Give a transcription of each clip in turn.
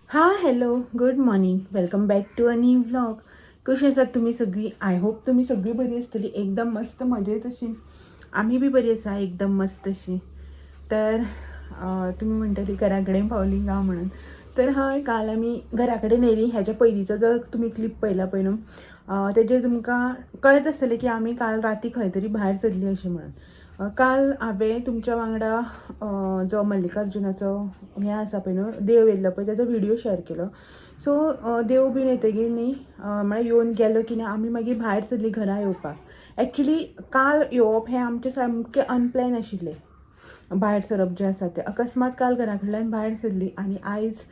हा hello good morning, welcome back to a new vlog. कशी आसात तुमी सगळीं? I hope तुमी सगळीं बरी आसतली, एकदम मस्त मजेत अशी. आमी बी बरी आसा, एकदम मस्त अशी. तर तुमी म्हणटली घरा कडेन पावली काय म्हणून, तर हय, काल आमी घरा कडेन येयली. हेच्या पयलींचो जर तुमी क्लिप पळयला पळय न्हू, तेजेर तुमकां कळत आसतलें की आमी काल राती खंय तरी भायर सरली अशें म्हणून. काल हांवें तुमच्या वांगडा जो मल्लिकार्जुनाचो हें आसा पळय न्हू, देव येयल्लो पळय, ताजो व्हिडियो शेअर केलो. सो देव बीन येतगीर न्ही, म्हळ्यार येवन गेलो की ना, आमी मागीर भायर सरली घरा येवपाक. एक्चुली काल येवप हें आमचें सामकें अनप्लॅन आशिल्लें. भायर सरप जें आसा तें अकस्मात काल घरा कडल्यान भायर सरली आनी आयज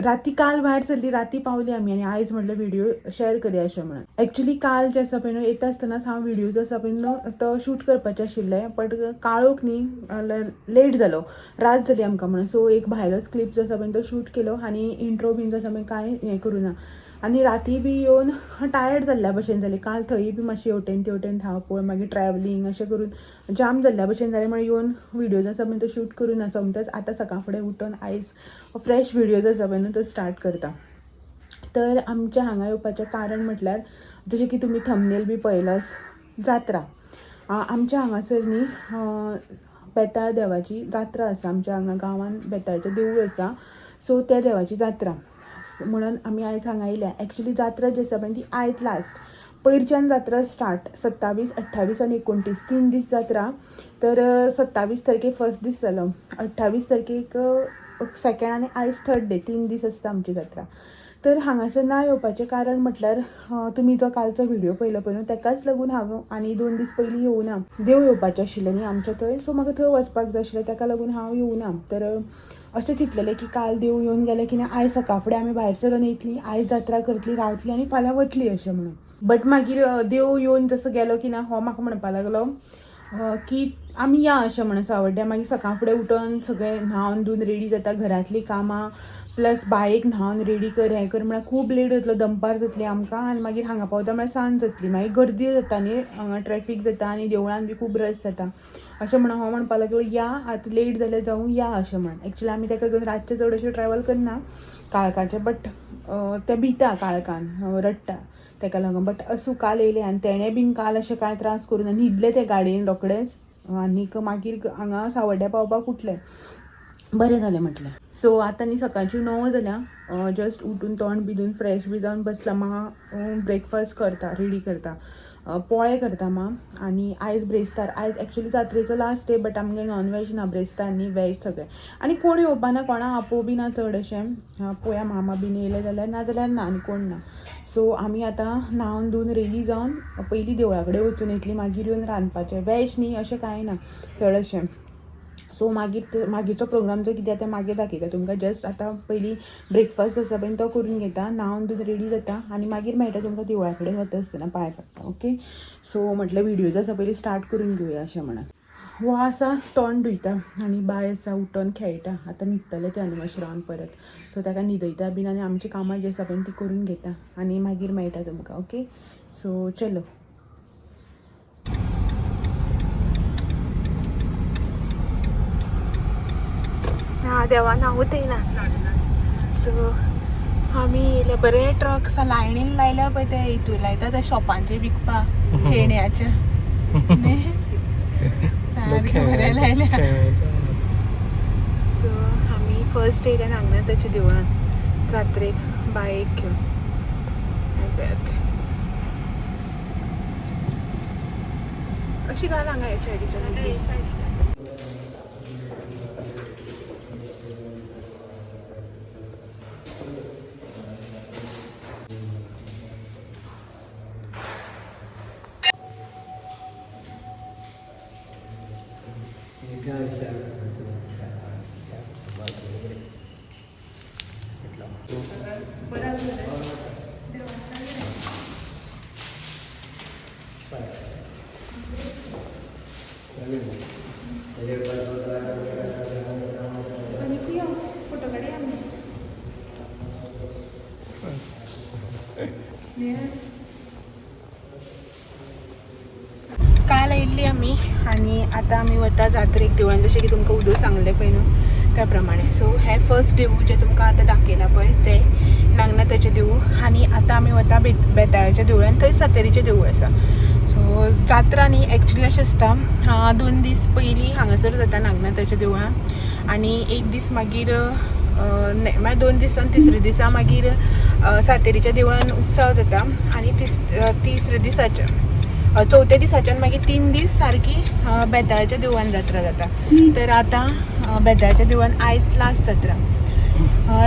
राती काल भायर सरली, राती पावली आमी आनी आयज म्हटलें व्हिडियो शेअर करया अशें म्हणून. एक्चुली काल जें आसा पळय न्हू, येता आसतनाच हांव व्हिडियो जो आसा पळय न्हू तो शूट करपाचें आशिल्लें, बट काळोख न्ही, लेट जालो, रात जाली आमकां म्हणून. सो एक भायलोच क्लिप जो आसा पळय तो शूट केलो आनी इंट्रो बीन जो आसा पळय कांय हें करूं ना. आनी राती बी येवन टायर्ड जाल्ल्या भशेन जालें. काल थंय बी मातशें हेवटेन तेवटेन धांवपळ, मागीर ट्रॅवलींग अशें करून जाम जाल्ल्या भशेन जालें. म्हणून येवन व्हिडियो जो आसा पळय तो शूट करूं ना. सोमतेच आतां सकाळ फुडें उठून आयज फ्रेश व्हिडियो जो आसा पळय न्हू तो स्टार्ट करता. तर आमच्या हांगा येवपाचें कारण म्हटल्यार, जशें की तुमी थंबनेल बी पळयलाच, जात्रा. आमच्या हांगासर न्ही बेताळ देवाची जात्रा आसा. आमच्या हांगा गांवान बेताळाचें देवूळ आसा, सो त्या देवाची जात्रा म्हणून आमी आयज हांगा येयल्या. एक्चुली जात्रा जी आसा पळय ती आयज लास्ट, पयरच्यान जात्रा स्टार्ट, 27, 28 आनी 29, 3 दीस जात्रा. तर 27 तारखेक फर्स्ट दीस जालो, 28 तारखेक सेकेंड आनी आयज थर्ड डे, 3 दीस आसता आमची जात्रा. तर हांगासर ना येवपाचें कारण म्हटल्यार तुमी जो कालचो व्हिडियो पळयलो पळय न्हू, तेकाच लागून हांव आनी 2 दीस पयलीं येवना. देव येवपाचें आशिल्लें न्ही आमच्या थंय, सो म्हाका थंय वचपाक जाय आशिल्लें, तेका लागून हांव येवना. तर अशें चिंतलेलें की काल देव येवन गेलें की ना, आयज सकाळ फुडें आमी भायर सरून येतली, आयज जात्रा करतली, रावतली आनी फाल्यां वतली अशें म्हणून. बट मागीर देव येवन जसो गेलो की ना, हो म्हाका म्हणपाक लागलो की आमी या अशें म्हणून सावड्ड्या. मागीर सकाळ फुडें उठून सगळें न्हांवन धुवन रेडी जाता, घरांतलीं कामां प्लस बायक न्हांवन रेडी कर, हें कर म्हळ्यार खूब लेट जातलो, दनपार जातली आमकां आनी मागीर हांगा पावता म्हळ्यार सांज जातली, मागीर गर्दी जाता न्ही हांगा, ट्रॅफीक जाता आनी देवळान बी खूब रश जाता अशें म्हणून हो म्हणपाक लागलो या आतां लेट जाल्यार जावं या अशें म्हणून. एक्चुली आमी ताका घेवन रातचें चड अशें ट्रॅवल करना काळखाचें, बट तें भिता काळखान, रडटा तेका लागून. बट असूं, काल येयलें आनी तेणें बीन काल अशें कांय त्रास करूं ना, न्हिदलें तें गाडयेन रोखडेंच आनीक मागीर हांगा सावड्ड्या पावपाक उठलें, बरें जालें म्हटलें. सो आतां न्ही सकाळची 9 जाल्या, जस्ट उठून तोंड बी धुवन फ्रेश बी जावन बसलां. मा ब्रेकफास्ट करता, रेडी करता, पोळे करता मा. आनी आयज ब्रेस्तार, आयज एक्चुली जात्रेचो लास्ट डे, बट आमगेर नॉन वेज ना, ब्रेस्तार न्ही वेज सगळें. आनी कोण येवपा ना, कोणाक आपोवं बी ना चड अशें, पोया मामा बीन येयले जाल्यार, ना जाल्यार ना, आनी कोण ना. सो आमी आतां न्हांवन धुवन रेडी जावन पयलीं देवळा कडेन वचून येतली, मागीर येवन रांदपाचें. वेज न्ही अशें कांय ना चड अशें. सो मागीर मागीरचो प्रोग्राम जो कितें आतां मागीर दाखयता तुमकां. जस्ट आतां पयलीं ब्रेकफास्ट आसा पळय तो करून घेता, न्हांवन धुवन रेडी जाता आनी मागीर मेळटा तुमकां देवळा कडेन वता आसतना पांय पडटा. ओके, सो म्हटलें व्हिडियो जो आसा पयलीं स्टार्ट करून घेवया अशें म्हणून. हो आसा तोंड धुयता आनी बाय आसा उठोन खेळटा. आतां न्हिदतलें तें आनी मातशें रावन परत, सो ताका न्हिदयता बीन आनी आमची कामां जी आसा पळय ती करून घेता आनी मागीर मेळटा तुमकां. ओके, सो चलो. हा देवा न्हांवूच येयला. सो आमी येयले, बरे ट्रक लायनीन लायल्या पळय ते हितून लायता त्या शॉपांचे विकपाक खेळण्याच्या सारकें बरें लायल्या. सो आमी फर्स्ट येयल्या नागनाथाच्या देवळान जात्रेक बायक घेवन. पळयात अशी घाल हांगा ह्या सायडीच्यान. फोटो काडया आमी. काल आयिल्ली आमी आनी आतां आमी वता जात्रेक देवळान, जशें की तुमकां उदक सांगलें पळय न्हू. त्या प्रमाणे. सो हें फर्स्ट देवूळ जें तुमकां आतां दाखयलां पळय तें नागनाथाचें देवूळ. आनी आतां आमी वता बेताळाच्या देवळान, थंय सातेरीचें देवूळ आसा. सो जात्रा न्ही एक्चुली अशें आसता, 2 दीस पयलीं हांगासर जाता नागनाथाच्या देवळान आनी एक दीस मागीर मागीर 2 दिसान तिसऱ्या दिसा मागीर सातेरीच्या देवळान उत्सव जाता. आनी तिसऱ्या दिसाच्या चवथ्या दिसाच्यान मागीर 3 दीस सारकी बेताळाच्या देवळान जात्रा जाता. तर आतां बेताळाच्या देवळान आयज लास्ट जात्रा.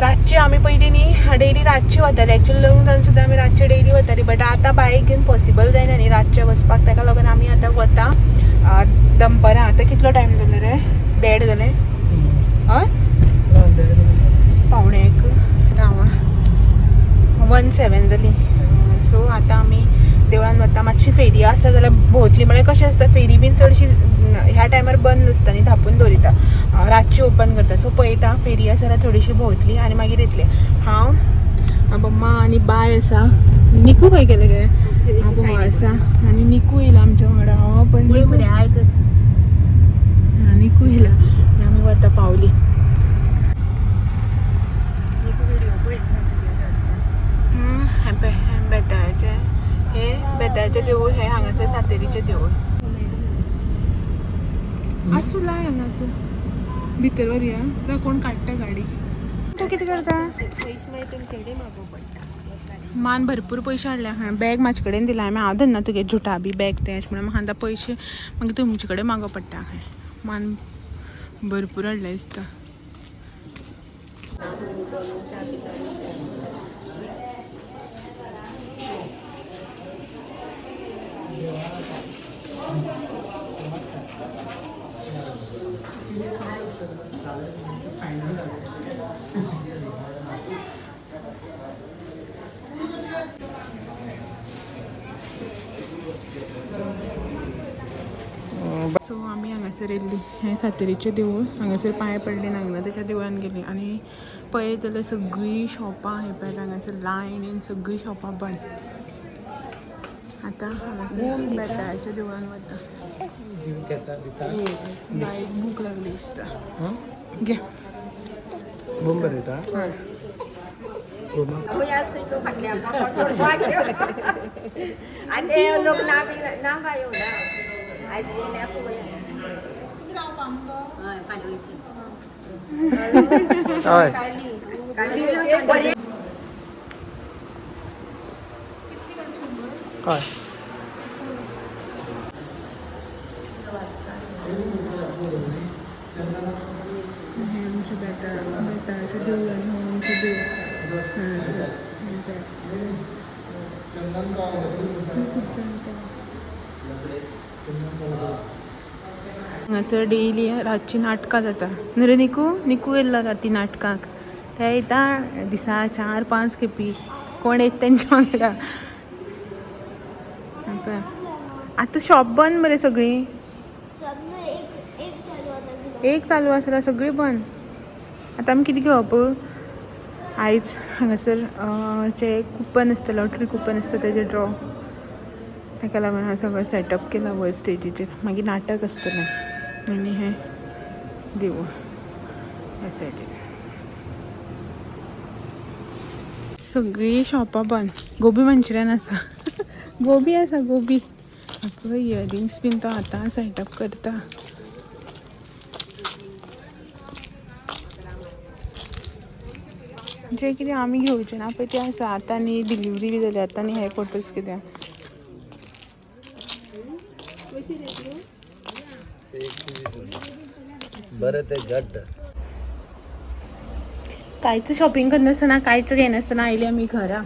रातची आमी पयलीं न्ही डेली रातची वताली. एक्चुअली लग्न जावन सुद्दां आमी रातचे डेली वताली, बट आतां बायक घेवन पॉसिबल जायना न्ही रातचें वचपाक. ताका लागून आमी आतां वता दनपरां. आतां कितलो टायम जालो रे? 1:30 जालें. हय, 12:45 राव, 1:07 जाली. सो आतां आमी देवळान वता. मातशी फेरी आसा जाल्यार भोंवतली. म्हळ्यार कशें आसता, फेरी बीन चडशी ह्या टायमार बंद आसता न्ही, धांपून दवरिता, रातची ओपन करता. सो पळयता फेरी आसा जाल्यार थोडीशी भोंवतली आनी मागीर येतले. हांव, मम्मा आनी बाय आसा. निकू खंय गेले गे? हांव आसा आनी निकू येयला आमच्या वांगडा. हांव पण निकू येयला आनी आमी वता पावली. हें बेताळाचें, हें बेताळाचें देवूळ, हें हांगासर सातेरीचें देवूळ. आसूं लाय हांगासर भितर व्हरया, कोण काडटा गाडी. तूं कितें करता? मान भरपूर पयशे हाडले. हांवें बॅग म्हाजे कडेन दिला. हांवें हांव धरना तुगे जुटा बी बॅग तें अशें म्हणून म्हाका आतां पयशे मागीर तुमचे कडेन मागो पडटा. खंय मान भरपूर हाडले दिसता. सो आमी हांगासर येयल्ली हें सातेरीचें देवूळ. हांगासर पांय पडले, नागनाथाच्या देवळान गेली. आनी पळयत जाल्यार सगळीं शॉपां हें पळय हांगासर लायनीन सगळीं शॉपां बंद. आतां हांगासर बेताळाच्या देवळान वता. बायक भूक लागली दिसता. घे. हय. हें आमचें बेताळाचें देवूळ आनी हो आमचें देवूळ. हांगासर डेली रातची नाटकां जाता. न्हू रे निकू? निकू येयल्लो राती नाटकाक. ते येता दिसा 4-5 खेपी. कोण येता तेंच्या वांगडा. आतां शॉप बंद मरे सगळीं. एक चालू आसा, सगळीं बंद. आतां आमी कितें घेवप? आयज हांगासर जे कुपन आसता, लॉटरी कुपन आसता तेजे ड्रॉ, ताका लागून हांवें सगळो सेटअप केला वयर स्टेजीचेर. मागीर नाटक आसतलें. आनी हें देवूळ ह्या सायडीन. सगळीं शॉपां बंद. गोबी मंचुरियन आसा, गोबी आसा, गोबी. पळय इयरिंग्स बीन तो आतां सेटअप करता. जे कितें आमी घेवचें ना पळय तें आसा. आतां न्ही डिलिवरी बी जाली, आतां न्ही हे फोटोज कितें. बरें ते घट्ट. कांयच शॉपिंग करनासतना, कांयच घेनासतना आयली आमी घरा.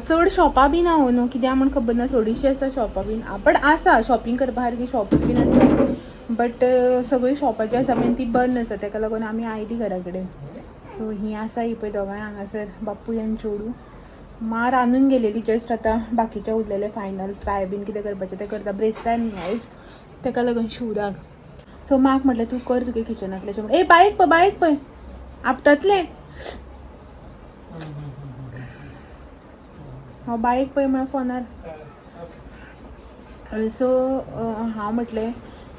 चड शॉपां बी ना हो न्हू, कित्याक म्हूण खबर ना. थोडीशीं आसा शॉपां बीन, बट आसा शॉपिंग करपा सारकी शॉप्स बीन आसा. बट सगळीं शॉपां जी आसा पळय ती बंद आसा, ताका लागून आमी आयली घरा कडेन. सो ही आसा ही पळय दोगांय हांगासर, बापूय आनी चेडूं. मा रांदून गेलेली जस्ट, आतां बाकीचें उरलेलें फायनल फ्राय बीन कितें करपाचें तें करता. ब्रेस्तार न्ही आयज, ताका लागून शिवराक. सो माक म्हटलें तूं कर तुगे किचनांतलें जेवण. ए बायक पळय, बायक पळय, आपटतलें. हांव बायक पळय म्हळ्यार फोनार. सो हांव म्हटलें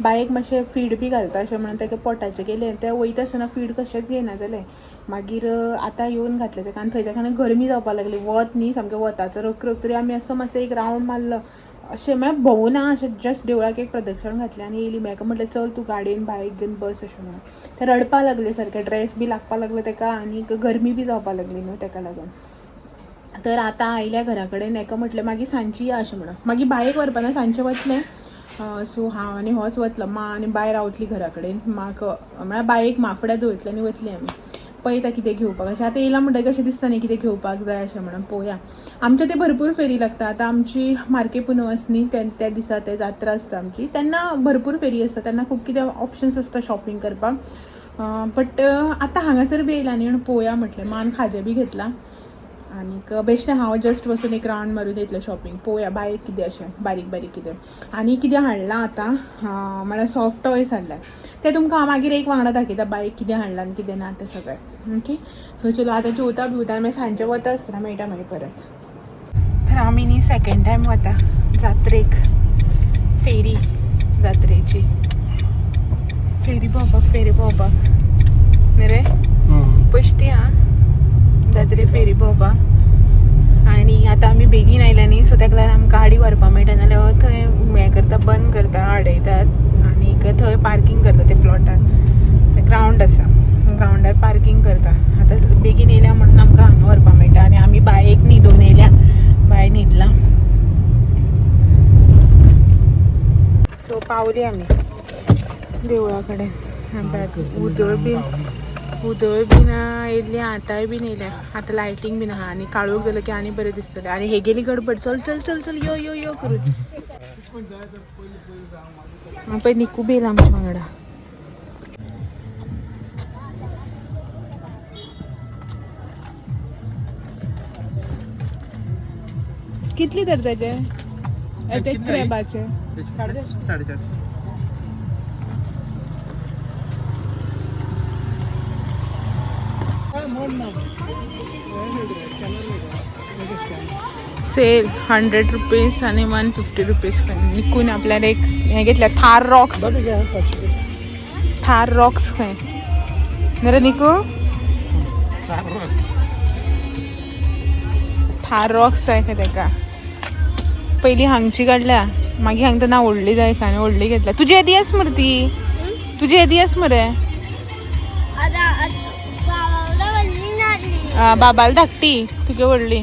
बायक मातशें फीड बी घालता अशें म्हणून ताका पोटाचें गेलें तें वयता आसतना फीड कशेंच घेयना जालें. मागीर आतां येवन घातलें ताका आनी थंय ताका गरमी जावपाक लागली, वत न्ही सामकें वताचो रखरख, तरी आमी असो मातसो एक रावंड मारलो अशें, म्हळ्यार भोंवू ना अशें, जस्ट देवळाक एक प्रदक्षण घातलें आनी येयली. म्हाका म्हटलें चल तूं गाडयेन बायक घेवन बस अशें म्हणून. तें रडपाक लागलें सारकें, ड्रेस बी लागपाक लागलो ताका आनी गरमी बी जावपाक लागली न्हू ताका लागून. तर आतां आयल्या घरा कडेन, हेका म्हटलें मागीर सांजची या अशें म्हणून, मागीर बायक व्हरपाना सांजचें वतलें. सो हांव आनी होच वतलो, माँ आनी बाय रावतली घरा कडेन, म्हाका म्हळ्यार बायक माफड्या दवरतली आनी वतली आमी. पळयता कितें घेवपाक अशें आतां येयलां म्हणटकीर कशें दिसता न्ही कितें घेवपाक जाय अशें म्हणून, पळोवया. आमच्या ते भरपूर फेरी लागता. आतां आमची मार्के पुनव आसा न्ही त्या दिसा ते जात्रा आसता आमची, तेन्ना भरपूर फेरी आसता, तेन्ना खूब कितें ऑप्शन्स आसता शॉपिंग करपाक. बट आतां हांगासर बी येयला न्ही म्हणून पळोवया म्हटलें. मान खाजें बी घेतलां आनीक बेश्टें हांव जस्ट वचून एक रावंड मारून येतलें शॉपिंग. पळोवया बायक कितें अशें बारीक बारीक कितें आनी कितें हाडलां आतां, म्हळ्यार सॉफ्ट टॉयज हाडल्या, तें तुमकां हांव मागीर एक वांगडा दाखयता बायक कितें हाडलां आनी कितें ना तें सगळें. ओके सो चलो आतां जेवता बिवता मागीर सांजचें वता आसतना मेळटा मागीर परत. तर आमी न्ही सेकेंड टायम वता जात्रेक, फेरी जात्रेची फेरी भोंवपाक, फेरी भोंवपाक न्ही रे पयशे ती आं जात्रे फेरी भोंवपाक. आनी आतां आमी बेगीन आयल्या न्ही, सो ताका लागून आमकां गाडी व्हरपाक मेळटा, नाल्यार थंय हें करता, बंद करता, आडयतात आनीक थंय पार्कींग करता ते प्लॉटार, ग्रावंड आसा ग्रावंडार पार्कींग करता. आतां बेगीन येयल्या म्हणून आमकां हांगा व्हरपाक मेळटा. आनी आमी बायक न्हिदून येयल्या, बाय न्हिदला. सो पावली आमी देवळा कडेन. उदळ बीन येयल्ली, आतांय बीन येयल्या. आतां लायटींग बीन आहा आनी काळोख जालो की आनी बरें दिसतलें. आनी हेगेली गडबड, चल चल चल चल यो यो यो करून. पळय निकू बी येयला आमच्या वांगडा. कितली तर ताजे ते क्रॅबाचे? 450. सेल 100 रुपीज आणि 150 रुपीज. निकून आपल्याला एक हे घेतल्या, थार रॉक्स, थार रॉक्स खंय न्ही रे निकू? थार रॉक्स जाय खंय तेका. पयली हांगची काडल्या, मागीर हांगा ना व्हडली जाय खंय आनी व्हडली घेतल्या. तुजी येदी आस मरे ती, तुजी येदी आस मरे. बाबाला धाकटी, तुगे व्हडली.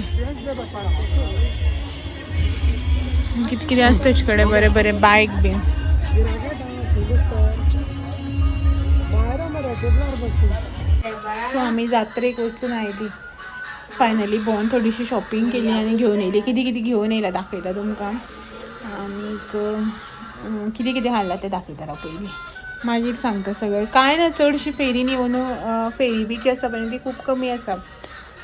कित कितें आसा तेजे कडेन बरें बरें बायक बीन. सो आमी जात्रेक वचून आयली फायनली, भोंवन थोडीशी शॉपिंग केली आनी घेवन येयली. कितें कितें घेवन येयला दाखयता तुमकां. आनीक कितें कितें हाडलां तें दाखयता राव पयलीं, मागीर सांगता सगळें. कांय ना चडशी फेरी न्ही म्हणून, फेरी बी जी आसा पळय ती खूब कमी आसा.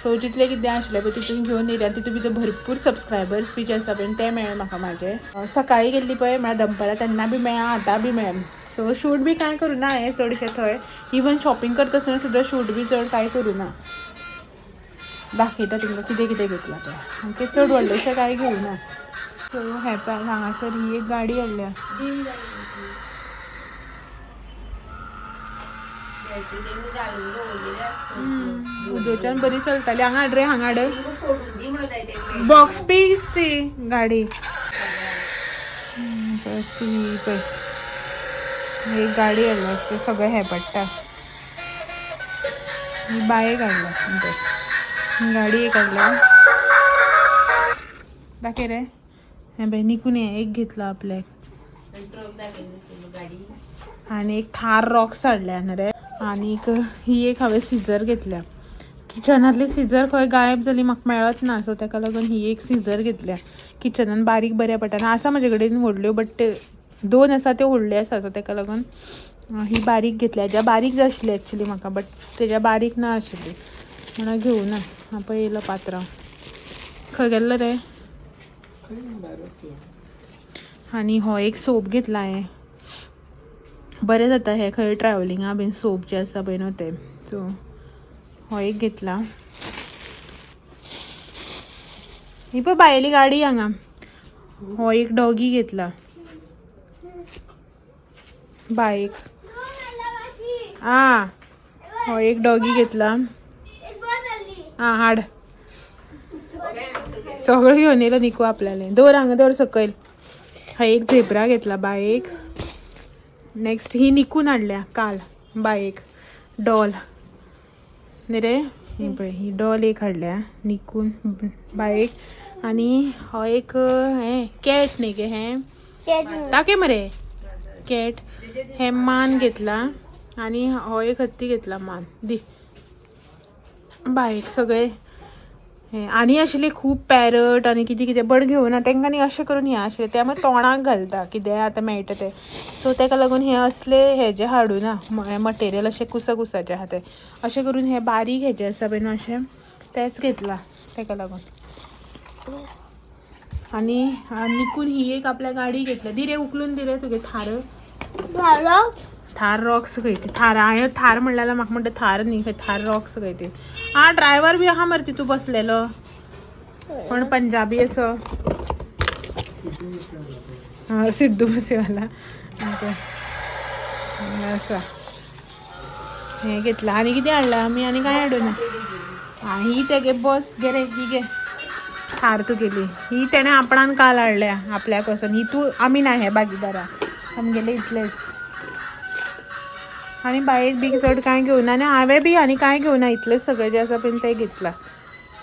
सो जितलें कितें आशिल्लें पळय तितून घेवन येयली. आनी तितून भितर भरपूर सबस्क्रायबर्स बी जे आसा पळय ते मेळ्ळे म्हाका म्हाजे. सकाळी गेल्ली पळय म्हळ्यार दनपारां, तेन्ना बी मेळ्ळा, आतां बी मेळ्ळा. सो शूट बी कांय करूं ना हांवें चडशें थंय, इवन शॉपिंग करता आसतना सुद्दां शूट बी चड कांय करूं ना. दाखयता तुमकां कितें कितें घेतलां तें. ओके चड व्हडलेशें कांय घेवना. सो हें पळय हांगासर ही एक गाडी हाडल्या. उदोच्यान बरी चलताली. हांगा हाड रे, हांगा हाड, बॉक्स पीस ती गाडी. ही पळय एक गाडी हाडल्या, ते सगळें हें पडटा. ही बायक हाडल्या, ही गाडी एक हाडल्या. दाखय रे. हें पळय निकून हें एक घेतला आपल्याक आनी एक थार रॉक्स हाडल्या न्ही रे. आनीक ही एक हांवें सिजर घेतल्या. किचनांतली सिजर खंय गायब जाली म्हाका मेळत ना, सो ताका लागून ही एक सिजर घेतल्या. किचनान बारीक बऱ्या पडटा. आनी आसा म्हजे कडेन व्हडल्यो, बट दोन आसा त्यो व्हडल्यो आसा, सो ताका लागून ही बारीक घेतल्या. हेज्या बारीक जाय आशिल्ली एक्चुली म्हाका, बट तेज्या बारीक ना आशिल्ली म्हणून घेवना. हा पळय येयलो पात्रांव, खंय गेल्लो रे? आनी हो एक सोप घेतला हांवें, बरें जाता हे खंय ट्रॅवलिंगा बीन सोप जे आसा पळय न्हू ते. सो हो एक घेतला. ही पळय बायली गाडी हांगा. हो एक डॉगी घेतला. बाईक. आ हो एक डॉगी घेतला. हा हाड सगळं घेऊन येयला निकू आपल्याला. दवर हांगा दवर सकयल. हा एक झेब्रा घेतला बाईक. नेक्स्ट ही निकून हाडल्या काल बाईक डॉल न्ही रे. ही पळय ही डॉल एक हाडल्या निकून बाईक. आनी हो एक हें कॅट न्ही गे हें दाखय मरे कॅट. हे मान घेतला आनी हो एक हत्ती घेतला मान दी बाईक सगळे. हे आनी आशिल्ले खूब पॅरट आनी कितें कितें बट घेवना तांकां न्ही अशें करून हें आशिल्लें तें मागीर तोंडाक घालता कितें आतां मेळटा तें. सो ताका लागून हें असले हेजें हाडुना मटेरियल अशें कुसा कुसाचें आहा तें अशें करून हें बारीक हेजें आसा पळय न्हू अशें तेंच घेतलां ताका लागून. आनी निकून ही एक आपल्या गाडी घेतल्या. दी रे उखलून दी रे तुगे थार. थार रॉक्स खंय ती थार. हांवें थार म्हणलें जाल्यार म्हाका म्हणटा थार न्ही खंय थार रॉक्स खंय ती. आं ड्रायव्हर बी आहा मरे तितू बसलेलो कोण पंजाबी असो. हा सिद्धू मुसेवाला आसा. हें घेतलां आनी कितें हाडलां आमी आनी कांय हाडूना. आं ही तेगे बस गे रे ही घे थार तुगेली. ही तेणें आपणान काल हाडल्या आपल्याक वचोन. ही तूं आमी ना हे भागीदारा आमगेले इतलेच. आनी बाईक बी चड कांय घेवना आनी हांवें बी आनी कांय घेवना. इतलेंच सगळें जें आसा पळय तें घेतलां.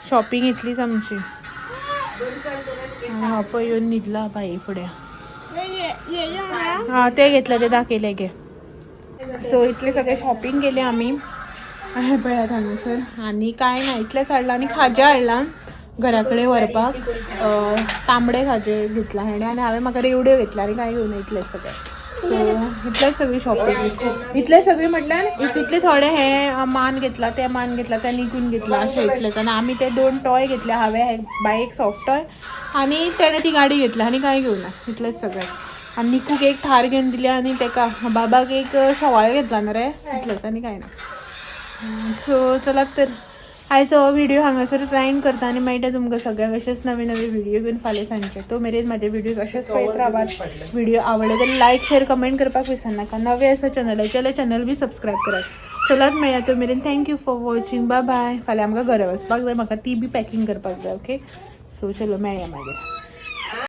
शॉपिंग इतलीच आमची. आनी हो पळय येवन न्हिदला बाई फुडें. हा ते घेतलं ते दाखयले गे. सो इतलें सगळें शॉपिंग केलें आमी हें पळयात हांगासर. आनी कांय ना इतलेंच हाडलां. आनी खाजें हाडलां घरा कडेन व्हरपाक. तांबडे खाजें घेतलां हेणें आनी हांवें म्हाका रेवड्यो घेतल्या आनी कांय घेवना इतलेंच सगळें. सो इतलेंच सगळी शॉपिंग इतलें सगळी म्हटल्यार इतले थोडे हे मान घेतला ते मान घेतला ते निकून घेतला अशें इतलेंच. आनी आमी ते 2 टॉय घेतले. हांवें हे बाईक सॉफ्ट टॉय आनी तेणें ती गाडी घेतल्या आनी कांय घेवना इतलेंच सगळें. आनी निकूक एक थार घेवन दिल्या आनी तेका बाबाक एक शवाळ घेतला ना रे इतलेंच आनी कांय ना. सो चलात तर आयचो हो व्हिडिओ हांगासर एंड करता आनी मेळटा तुमकां सगळ्यांक अशेंच नवे नवे व्हिडिओ घेवन फाल्यां सांजचे. तो मेरेन म्हाजे व्हिडियोज अशेंच पळयत रावात. व्हिडिओ आवडले जाल्यार लायक शेअर कमेंट करपाक विसरनाका. नवे आसा चॅनलाचेर जाल्यार चॅनल बी सबस्क्रायब करात. चलात मेळया तो मेरेन. Thank you for watching. Bye bye. फाल्यां आमकां घरा वचपाक जाय, म्हाका ती बी पॅकिंग करपाक जाय. ओके सो चलो मेळया मागीर.